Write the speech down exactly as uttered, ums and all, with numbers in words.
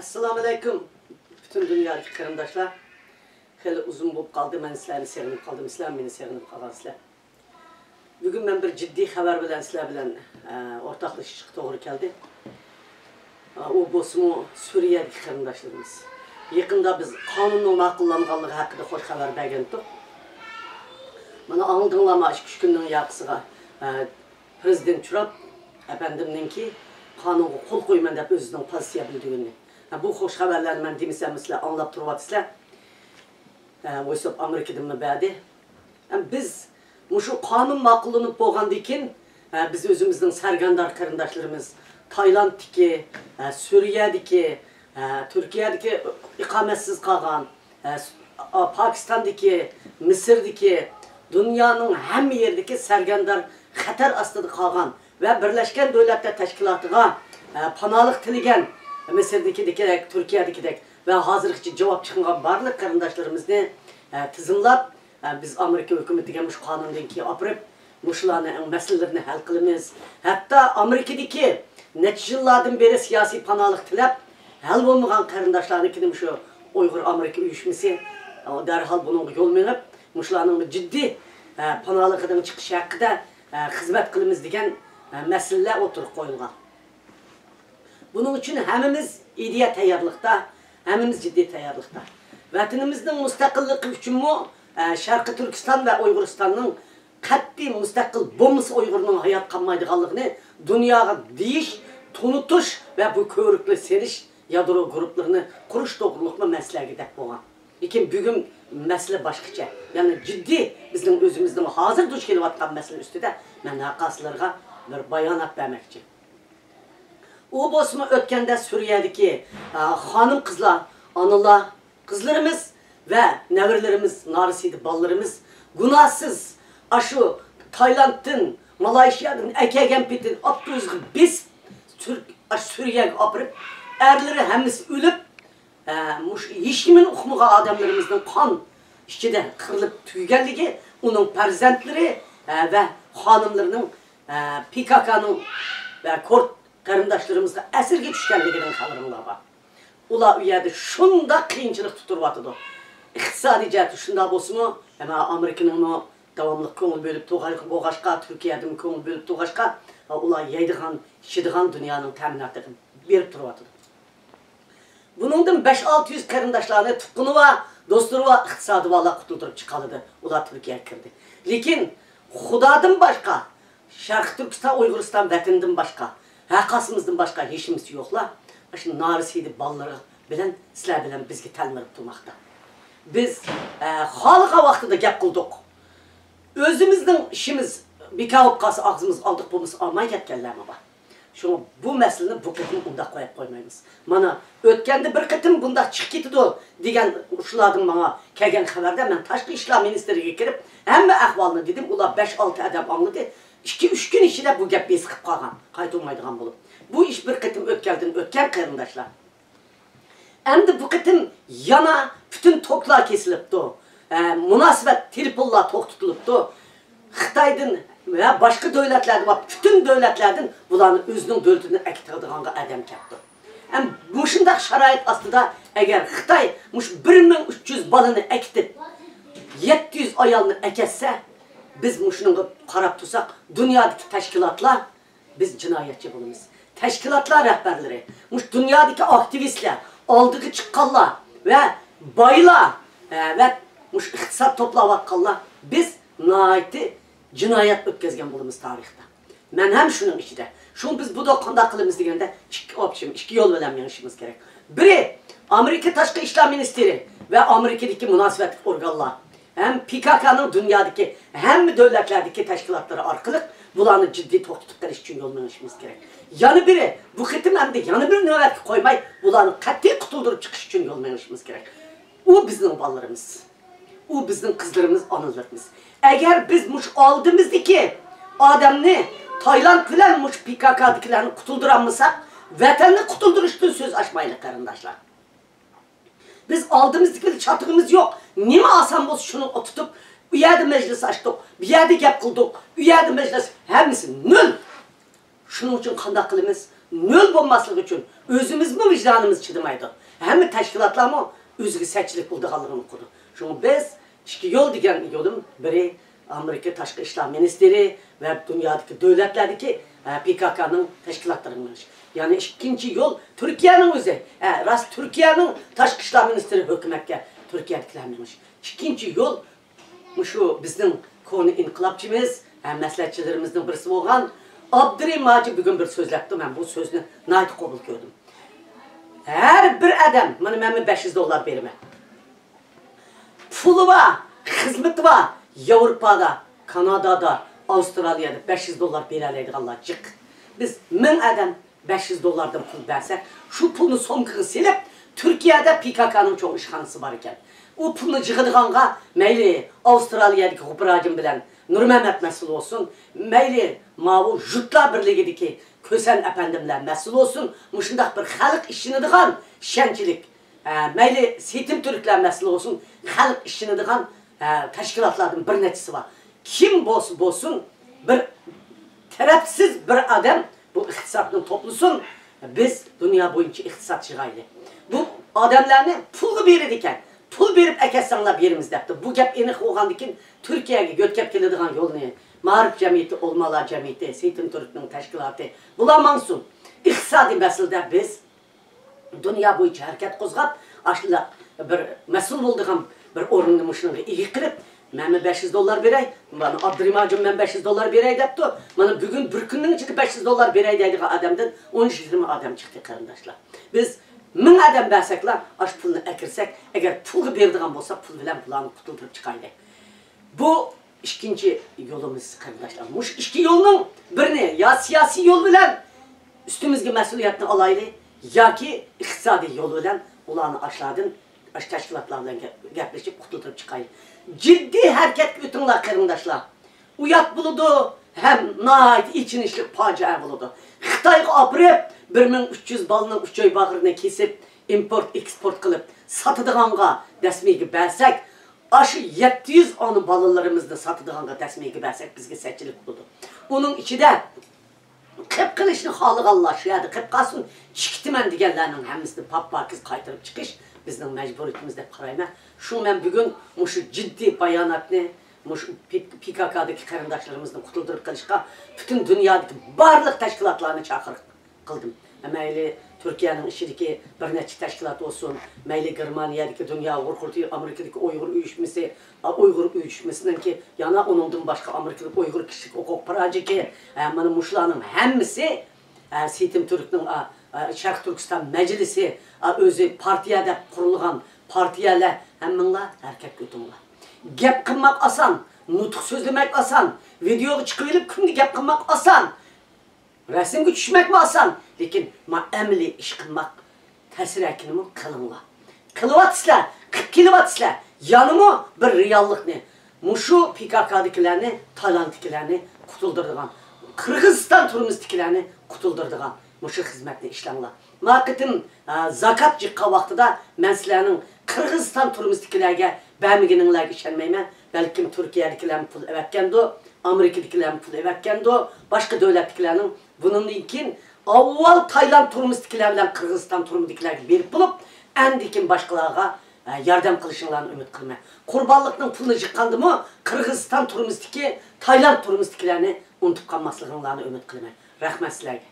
ئەسسالامۇئەلەيكۇم، پۈتۈن دۇنيادىكى قېرىنداشلار. خېلى ئۇزۇن بولۇپ قالدى، مەن سىلەرنى سېغىنىپ قالدىم، سىلەر مېنى سېغىنىپ قالغانسىلەر. بۈگۈن مەن بىر جىددىي خەۋەر بىلەن سىلەر بىلەن، ئە، ئورتاقلىشىشقا توغرا كەلدى. ئە، ئۇ بولسىمۇ سۈرىيەدىكى قېرىنداشلىرىمىز. يېقىندا بىز قانۇننىڭ ماقۇللانغانلىقى ھەققىدە خوش خەۋەر بەرگەنتۇق. مانا، ئاڭلىدىڭلارمۇ، ئىككى ئۈچ كۈننىڭ ياقىسىغا، ئە، پىرېزىدېنت تۇرۇپ ئەپەندىمنىڭكى قانۇنغا قول قويىمەن دەپ ئۆزىنىڭ پوزىتسىيە بىلدۈرگىنىنى. ھە، بۇ خوش خەۋەرلەرنى مەن دېمىسەممۇ سىلەر ئاڭلاپ تۇرۇۋاتىسىلەر. ھە، ۋويس ئوف ئامېرىكىدىنمۇ بەردى. ھە، بىز مۇشۇ قانۇن ماقۇللىنىپ بولغاندىن كېيىن، ھە، بىز ئۆزىمىزنىڭ سەرگەردان قېرىنداشلىرىمىز تايلاندتىكى، ھە، سۈرىيەدىكى، ھە، تۈركىيەدىكى ئىقامەتسىز قالغان، ئە، س-، ئا، پاكىستاندىكى، مىسىردىكى، دۇنيانىڭ ھەممە يېرىدىكى سەرگەردان خەتەر ئاستىدا قالغان ۋە بىرلەشكەن دۆلەتلەر تەشكىلاتىغا، ئە، پاناھلىق تىلىگەن مىسىردىكىدەك، تۈركىيەدىكىدەك ۋە ھازىرغىچە جاۋاب چىقمىغان بارلىق قېرىنداشلىرىمىزنى، ئە، تىزىملاپ، ئە، بىز ئامېرىكا ھۆكۈمىتىگە مۇشۇ قانۇندىن كېيىن ئاپىرىپ، مۇشۇلارنىڭ مەسىلىلىرىنى ھەل قىلىمىز. ھەتتا ئامېرىكىدىكى نەچچە يىللاردىن بېرى سىياسىي پاناھلىق تىلەپ، ھەل بولمىغان قېرىنداشلارنىڭكىنى مۇشۇ ئۇيغۇر ئامېرىكا ئۇيۇشمىسى دەرھال بۇنىڭغا يول مېڭىپ، مۇشۇلارنىڭ جىددىي، ئە، پاناھلىقىدىن چىقىشى ھەققىدە، ئە، خىزمەت قىلىمىز دېگەن، ئە، مەسىلىلەر ئوتتۇرىغا قويۇلغان. بۇنىڭ ئۈچۈن ھەممىمىز ئىدىيە تەييارلىقتا، ھەممىمىز جىددىي تەييارلىقتا. ۋەتىنىمىزنىڭ مۇستەقىللىقى ئۈچۈنمۇ، ئە، شەرقىي تۈركىستان ۋە ئۇيغۇرىستاننىڭ قەتئىي مۇستەقىل بولمىسا ئۇيغۇرنىڭ ھايات قالمايدىغانلىقىنى دۇنياغا دېيىش، تونۇتۇش ۋە بۇ كۆۋرۈكنى سېلىش، يادرو گۇرۇپپىلىرىنى قۇرۇش توغرۇلۇقمۇ مەسىلىگە دەپ بولغان. لېكىن بۈگۈن مەسىلە باشقىچە. يەنى جىددىي بىزنىڭ ئۆزىمىزنىڭ ھازىر دۇچ كېلىۋاتقان مەسىلە ئۈستىدە مەن ھەرقايسىلىرىغا بىر بايانات بەرمەكچى. ئۇ بولسىمۇ ئۆتكەندە سۈرىيەدىكى، ئا، خانىم-قىزلار، ئانىلار، قىزلىرىمىز ۋە نەۋرىلىرىمىز، نارەسىدە بالىلىرىمىز گۇناھسىز ئاشۇ تايلاندتىن، مالايشىيادىن ئەكەلگەن پېتىنى ئاپتوبۇسقا بېسىپ، سۈر-، ئاشۇ سۈرىيەگە ئاپىرىپ، ئەرلىرى ھەممىسى ئۆلۈپ، ئە، مۇشۇ ھېچنېمىنى ئۇقمىغان ئادەملىرىمىزنىڭ قان ئىچىدە قىرىلىپ تۈگىگەنلىكى، ئۇنىڭ پەرزەنتلىرى، ئە، ۋە خانىملىرىنىڭ، ئە، پى كاكانىڭ ۋە كورد قېرىنداشلىرىمىزغا ئەسىرگە چۈشكەنلىكىنىڭ خەۋىرىڭلار بار. ئۇلار ئۇ يەردە شۇنداق قىيىنچىلىقتا تۇرۇۋاتىدۇ. ئىقتىسادىي جەھەتتە شۇنداق بولسىمۇ، ئەمما ئامېرىكىنىڭمۇ داۋاملىق كۆڭۈل بۆلۈپ تۇرغان بولغاچقا، تۈركىيەدىمۇ كۆڭۈل بۆلۈپ تۇرغاچقا، ئۇلار يەيدىغان، ئىچىدىغان دۇنيانىڭ تەمىناتىنى بېرىپ تۇرۇۋاتىدۇ. بۇنىڭدىن بەش-ئالتە يۈز قېرىنداشلارنى تۇغقىنى بار، دوستلىرى بار، ئىقتىسادى بارلار قۇتۇلدۇرۇپ چىقالىدى. ئۇلار تۈركىيەگە كىردى. لېكىن خۇدادىن باشقا، شەرقىي تۈركىستان، ئۇيغۇرىستان ۋەتىنىدىن باشقا، ھەرقايسىمىزدىن باشقا ھېچنېمىسى يوقلار ئاشۇ نارەسىدە بالىلىرى بىلەن سىلەر بىلەن بىزگە تەلمۈرۈپ تۇرماقتا. بىز، ئە، خالىغان ۋاقتىدا گەپ قىلدۇق. ئۆزىمىزنىڭ ئىشىمىز بىكار بولۇپ قالسا، ئاغزىمىز ئالدۇق بولمىسا، ئالماي كەتكەنلەرمۇ بار. شۇڭا بۇ مەسىلىنى بۇ قېتىم ئۇنداق قويۇپ قويمايمىز. مانا، ئۆتكەندە بىر قېتىم بۇنداق چىقىپ كېتىدۇ دېگەن شۇلاردىن ماڭا كەلگەن خەۋەردە مەن تاشقى ئىشلار مىنىستىرلىكىگە كىرىپ، ھەممە ئەھۋالنى دېدىم. ئۇلار بەش-ئالتە ئادەم ئاڭلىدى. ئىككى-ئۈچ كۈن ئىچىدە بۇ گەپ بېسىقىپ قالغان، قايتۇرمايدىغان بولۇپ. بۇ ئىش بىر قېتىم ئۆتكەلدىن ئۆتكەن، قېرىنداشلار. ئەمدى بۇ قېتىم يەنە پۈتۈن توكلار كېسىلىپتۇ. ئە، مۇناسىۋەت تېلېفونلار توختىتىلىپتۇ. خىتايدىن ۋە باشقا دۆلەتلەردىن بار پۈتۈن دۆلەتلەردىن بۇلارنى ئۆزىنىڭ دۆلىتىدىن ئەكېتىدىغانغا ئادەم كەپتۇ. ھەم مۇشۇنداق شارائىت ئاستىدا ئەگەر خىتاي مۇشۇ بىر مىڭ ئۈچ يۈز بالىنى ئەكېتىپ، يەتتە يۈز ئايالنى ئەكەتسە، بىز مۇشۇنىڭغا قاراپ تۇرساق، دۇنيادىكى تەشكىلاتلار بىز جىنايەتچى بولىمىز. تەشكىلاتلار رەھبەرلىرى، مۇشۇ دۇنيادىكى ئاكتىۋىستلار، ئالدىغا چىققانلار ۋە بايلار، ئە، ۋە مۇشۇ ئىقتىساد توپلاۋاتقانلار، بىز ناھايىتى جىنايەت ئۆتكۈزگەن بولىمىز تارىختا. مەن ھەم شۇنىڭ ئىچىدە. شۇڭا بىز بۇدا قانداق قىلىمىز دېگەندە، ئىككى ئوپشن، ئىككى يول بىلەن مېڭىشىمىز كېرەك. بىرى، ئامېرىكا تاشقى ئىشلار مىنىستىرى ۋە ئامېرىكىدىكى مۇناسىۋەتلىك ئورگانلار، ھەم پى كاكانىڭ دۇنيادىكى ھەممە دۆلەتلەردىكى تەشكىلاتلىرى ئارقىلىق بۇلارنى جىددىي توختىتىپ قېلىش ئۈچۈن يول مېڭىشىمىز كېرەك. يەنە بىرى، بۇ قېتىم ئەمدى يەنە بىر نۆۋەتكە قويماي، بۇلارنى قەتئىي قۇتۇلدۇرۇپ چىقىش ئۈچۈن يول مېڭىشىمىز كېرەك. ئۇ بىزنىڭ بالىلىرىمىز. ئۇ بىزنىڭ قىزلىرىمىز، ئانىلىرىمىز. ئەگەر بىز مۇشۇ ئالدىمىزدىكى ئادەمنى تايلاند بىلەن مۇشۇ پى كاكادىكىلەرنى قۇتۇلدۇرالمىساق، ۋەتەننى قۇتۇلدۇرۇشتىن سۆز ئاچمايلى، قېرىنداشلار. بىز ئالدىمىزدىكى چاتىقىمىز يوق. نېمە ئاسان بولسا شۇنى تۇتۇپ، ئۇ يەردە مەجلىس ئاچتۇق، بۇ يەردە گەپ قىلدۇق، ئۇ يەردە مەجلىس، ھەممىسى نۆل. شۇنىڭ ئۈچۈن قانداق قىلىمىز؟ نۆل بولماسلىقى ئۈچۈن ئۆزىمىزمۇ ۋىجدانىمىز چىدىمايدۇ. ھەممە تەشكىلاتلارمۇ ئۆزىگە سەتچىلىك بولىدىغانلىقىنى ئۇقىدۇ. شۇڭا بىز ئىككى يول دېگەن يولۇم، بىرى ئامېرىكا تاشقى ئىشلار مىنىستىرى ۋە دۇنيادىكى دۆلەتلەردىكى، ئە، پى كاكانىڭ تەشكىلاتلىرىغا مېڭىش. يەنى ئىككىنچى يول تۈركىيەنىڭ ئۆزى. ئە، راست تۈركىيەنىڭ تاشقى ئىشلار مىنىستىرى ھۆكۈمەتكە تۈركىيەدىكىلەر مېڭىش. ئىككىنچى يول مۇشۇ بىزنىڭ كونا ئىنقىلابچىمىز، ھە، مەسلىھەتچىلىرىمىزنىڭ بىرسى بولغان ئابدۇرېھىم ھاجى بۈگۈن بىر سۆزلەپتۇ. مەن بۇ سۆزنى ناھايىتى قوبۇل كۆردۈم. ھەر بىر ئادەم، مانا مەنمۇ بەش يۈز دوللار بېرىمەن. پۇلى بار، خىزمىتى بار، ياۋروپادا، كانادادا، ئاۋسترالىيەدە بەش يۈز دوللار بېرەلەيدىغانلار جىق. بىز مىڭ ئادەم بەش يۈز دوللاردىن پۇل بەرسەك، شۇ پۇلنى سومكىغا سېلىپ، تۈركىيەدە پى كاكانىڭ چوڭ ئىشخانىسى بار ئىكەن. ئۇ پۇلنى يىغىدىغانغا مەيلى ئاۋسترالىيەدىكى غوپۇر ھاجىم بىلەن نۇرمەمەت مەسئۇل بولسۇن، مەيلى ماۋۇ يۇرتلار بىرلىكىدىكى كۆسەن ئەپەندىملەر مەسئۇل بولسۇن، مۇشۇنداق بىر خەلق ئىشىنىدىغان ئىشەنچلىك، ئە، مەيلى سېيتىم تۈركلەر مەسئۇل بولسۇن، خەلق ئىشىنىدىغان، ئە، تەشكىلاتلاردىن بىر نەچچىسى بار. كىم بولسا بولسۇن، بىر تەرەپسىز بىر ئادەم بۇ ئىقتىسادنى توپلىسۇن، بىز دۇنيا بويىچە ئىقتىساد يىغايلى. بۇ ئادەملەرنى پۇلغا بېرىدىكەن، پۇل بېرىپ ئەكەتسەڭلار بېرىمىز دەپتۇ. بۇ گەپ ئېنىق بولغاندىن كېيىن تۈركىيەگە يۆتكەپ كېلىدىغان يولنى مائارىپ جەمئىيىتى، ئۆلىمالار جەمئىيىتى، سېيتىم تۈركنىڭ تەشكىلاتى، بۇلار ماڭسۇن. ئىقتىسادىي مەسىلىدە بىز دۇنيا بويىچە ھەرىكەت قوزغاپ، ئاشۇنداق بىر مەسئۇل بولىدىغان بىر ئورۇننى مۇشۇنىڭغا ئىگە قىلىپ، مەنمۇ بەش يۈز دوللار بېرەي، مانا ئابدۇرېھىم ھاجىم مەن بەش يۈز دوللار بېرەي دەپتۇ. مانا بۈگۈن بىر كۈننىڭ ئىچىدە بەش يۈز دوللار بېرەي دەيدىغان ئادەمدىن ئون يىگىرمە ئادەم چىقتى، قېرىنداشلار. بىز مىڭ ئادەم بەرسەكلا، ئاشۇ پۇلنى ئەكىرسەك، ئەگەر پۇلغا بېرىدىغان بولسا، پۇل بىلەن بۇلارنى قۇتۇلدۇرۇپ چىقايلى. بۇ ئىككىنچى يولىمىز، قېرىنداشلار. مۇشۇ ئىككى يولنىڭ بىرىنى يا سىياسىي يول بىلەن ئۈستىمىزگە مەسئۇلىيەتنى ئالايلى، ياكى ئىقتىسادىي يول بىلەن ئۇلارنى ئاشلاردىن، ئاشۇ تەشكىلاتلار بىلەن گەپ-، گەپلىشىپ قۇتۇلدۇرۇپ چىقايلى. جىددىي ھەرىكەتكە ئۆتۈڭلار، قېرىنداشلار. ئۇيات بولىدۇ، ھەم ناھايىتى ئېچىنىشلىق پاجىئە بولىدۇ. خىتايغا ئاپىرىپ، بىر مىڭ ئۈچ يۈز بالىنىڭ ئۈچەي باغرىنى كېسىپ، ئىمپورت، ئېكسپورت قىلىپ ساتىدىغانغا دەسمىگە بەرسەك، ئاشۇ يەتتە يۈز ئانا بالىلىرىمىزنى ساتىدىغانغا دەسمىگە بەرسەك، بىزگە سەتچىلىك بولىدۇ. ئۇنىڭ ئىچىدە قىپ قېلىشنى خالىغانلار شۇ يەردە قىپ قالسۇن، چىقىتىمەن دېگەنلەرنىڭ ھەممىسىنى پاپپاكىز قايتۇرۇپ چىقىش بىزنىڭ مەجبۇرىيىتىمىز دەپ قارايمەن. شۇڭا مەن بۈگۈن مۇشۇ جىددىي باياناتنى، مۇشۇ پى-، پى كا كادىكى قېرىنداشلىرىمىزنى قۇتۇلدۇرۇپ قېلىشقا پۈتۈن دۇنيادىكى بارلىق تەشكىلاتلارنى چاقىرىق قىلدىم. مەيلى تۈركىيەنىڭ ئىچىدىكى بىر نەچچە تەشكىلات بولسۇن، مەيلى گېرمانىيەدىكى دۇنيا ئۇيغۇر قۇرۇلتىيى، ئامېرىكىدىكى ئۇيغۇر ئۇيۇشمىسى، ئۇيغۇر ئۇيۇشمىسىنىڭكى، يەنە ئۇنىڭدىن باشقا ئامېرىكىدىكى ئۇيغۇر كىشىلىك ھوقۇق پاراجىكى، مانا مۇشۇلارنىڭ ھەممىسى، سېيتىم تۈركنىڭ، شەرقىي تۈركىستان مەجلىسى، ئۆزى پارتىيە دەپ قۇرۇلغان پارتىيەلەر، ھەممىڭلار ھەرىكەتكە ئۆتۈڭلار. گەپ قىلماق ئاسان، نۇتۇق سۆزلىمەك ئاسان، ۋىدېئوغا چىقىۋېلىپ كۈندە گەپ قىلماق ئاسان. رەسىمگە چۈشمەكمۇ ئاسان، لېكىن ما ئەمەلىي ئىش قىلماق تەسرەكىنىمۇ قىلىڭلار. قىلىۋاتىسىلەر، قىلىپ كېلىۋاتىسىلەر. يەنىمۇ بىر رېئاللىقنى، مۇشۇ پى كا كادىكىلەرنى، تايلاندتىكىلەرنى قۇتۇلدۇرىدىغان، قىرغىزىستان تۈرمىسىدىكىلەرنى قۇتۇلدۇرىدىغان مۇشۇ خىزمەتنى ئىشلەڭلار. ما قېتىم، ئە، زاكات جىققان ۋاقتىدا مەن سىلەرنىڭ قىرغىزىستان تۈرمىسىدىكىلەرگە بەرمىگىنىڭلارغا ئىشەنمەيمەن. بەلكىم تۈركىيەدىكىلەرمۇ پۇل ئەۋەتكەندۇ، ئامېرىكىدىكىلەرمۇ پۇل ئەۋەتكەندۇ، باشقا دۆلەتتىكىلەرنىڭ. بۇنىڭدىن كېيىن ئاۋۋال تايلاند تۈرمىسىدىكىلەر بىلەن قىرغىزىستان تۈرمىدىكىلەرگە بېرىپ بولۇپ، ئاندىن كېيىن باشقىلارغا، ئە، ياردەم قىلىشىڭلارنى ئۈمىد قىلىمەن. قۇربانلىقنىڭ پۇلىنى يىغقاندىمۇ قىرغىزىستان تۈرمىسىدىكى، تايلاند تۈرمىسىدىكىلەرنى ئۇنتۇپ قالماسلىقىڭلارنى ئۈمىد قىلىمەن. رەھمەت سىلەرگە.